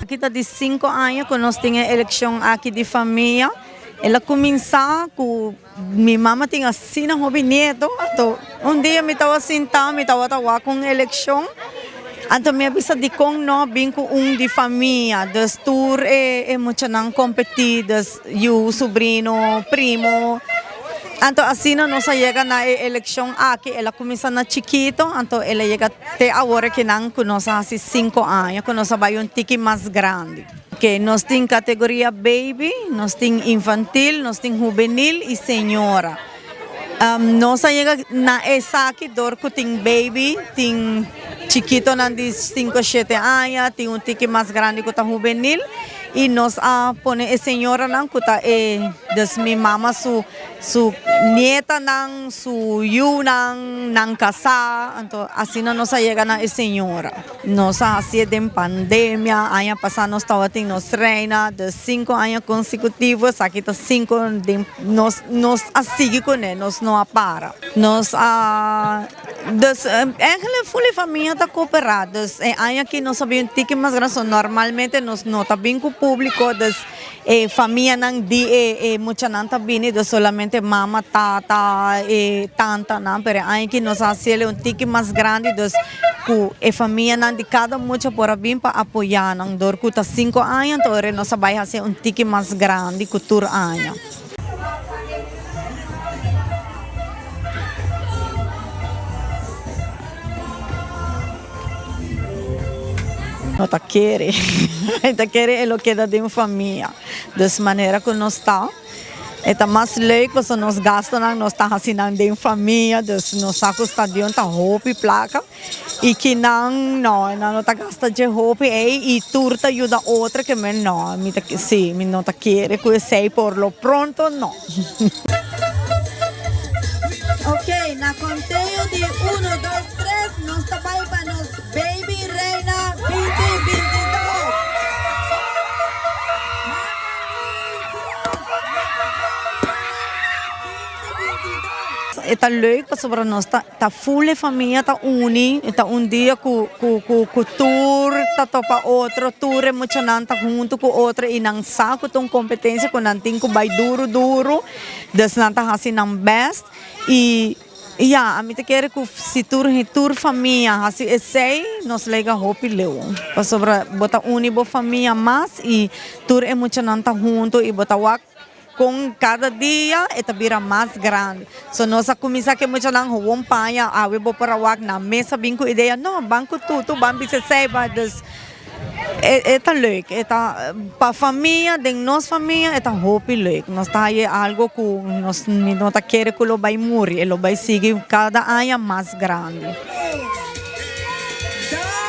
Aki ta di cinco aña cu nos tin e eleccion aki di famia. El a cuminsa cu mi mama tin asina hopi nieto, anto un dia mi tawa sinta, mi tawata wak un eleccion, anto mi a bisa dicon no bin cu un di famia, dus tur e muchanan competi, dus yu, subrino, primo, anto asina nos a yega na e eleccion aki, el a cuminsa na chikito, anto el a yega te awor akinan cu nos a haci cinco aña cu nos a bay un tiki mas grandi. Oke, nos tin categoria baby, nos tin infantil, nos tin hubenil y señora. Nos a yega na esaki dor cu tin baby, tin chikitonan di cinco, shete aña, tin un tiki mas grandi cu ta hubenil y nos a pone e señoranan cu ta e, dus mi mama su Su nietanan, su yunan, nan kasá, anto asina nos a yega na e señora. Nos a hasié den pandemia, aña pasá nos tabatin nos reina, dus sinku aña konsekutivo, esaki ta sinku den nos nos a sigui kuné, nos no a para. Nos a dus eigenlijk ful e famia ta koperá, dus e aña aki nos a bin un tiki mas grandi, so normalmente nos no ta bin ku públiko, dus. E famianan di e e muchanan ta bini dus solamente mama, tata, e tantanan, pero e aña aki nos a hasiel un tiki mas grandi dus ku e famianan di kada mucha por a bin pa apoya nan dor ku ta sinku aña anto ora nos a bai hasi un tiki mas grandi ku tur aña. No ta kere, e ta kere e lo keda den famia. Dus manera ku nos ta, e ta mas leuk pasobra nos gastonan nos ta hasi nan den famia, dus nos sa ku stadion ta hopi plaka i kinan no, nan no ta gasta dje hopi ei i tur ta yuda otro ke men no, mi ta si, mi no ta kere ku esei por lo pronto no. Ok, na conteo di uno, dos, tres nos ta bai pa nos Baby Reina binti bintidos. E ta leuk pasobra nos ta ta full e famia ta uni, e ta un dia ku ku ku ku tur ta topa otro, tur e muchanan ta huntu ku otro i nan sa ku ta un kompetensia ku nan tin ku bai duru duru, dus nan ta hasi nan bèst i ya ami ta kere ku si tur tur famia hasi esei nos lega hopi leu, pasobra bo ta uni bo famia mas i tur e muchanan ta huntu i bo ta wak. Kon kada dia e ta bira mas grandi. So nos a kuminsá ke muchanan howon paña, awe bo por a wak nan mes a bin ku idea, no, ban ku tutu, ban bisa esei, ban, dus e e ta leuk, e ta pa famia, den nos famia e ta hopi leuk. Nos ta haye algo ku nos mi no ta kere ku lo bai muri, e lo bai sigui kada aña mas grandi. Un, dos.